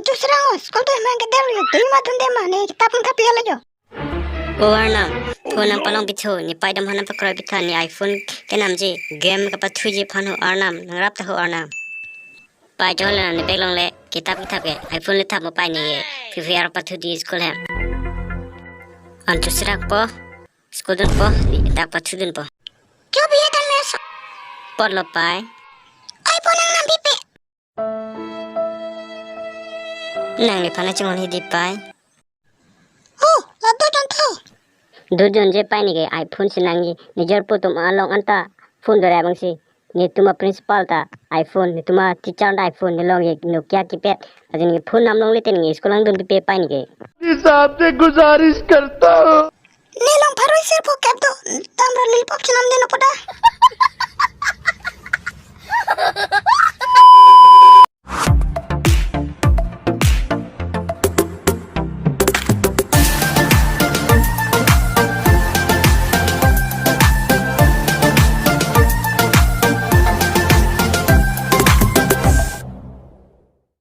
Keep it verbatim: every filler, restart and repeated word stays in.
Chusrang o, school to hemang kedel yo, tui ma dunde ma, ne kitap nang thap ya la yo. O Arnam, phone nangpalong pithu, ne pai dam hanam pakroi pitha, ne iPhone kenamji, game kapathuji aphan ho Arnam, nangrap ta ho Arnam. Pai chole ne bag longle, kitap kitap ke, iPhone le thap mo pai ne ke, Free Fire pathu di school hem. An chusrak po, school dunpo, ne kitap pathu dunpo. Kyo biya tan mesa. Potlo pai. iPhone nangnam pipe. Nangliphan chungon hidi pai. Oh, la do jon tho. Do jonje pai, ne ke iPhone si nangji, nijor pu atum along anta phone do ra bang si. Netum a principal ta iPhone, netum a teacher ta iPhone, ne long ye Nokia keypad. Aji ne phone nam longle te ne school nangdun pipe pai ne ke. साहब से गुजारिश करता हूँ। Ne long pharo sir pho kep do, tam ra lil pop chenam de no poda.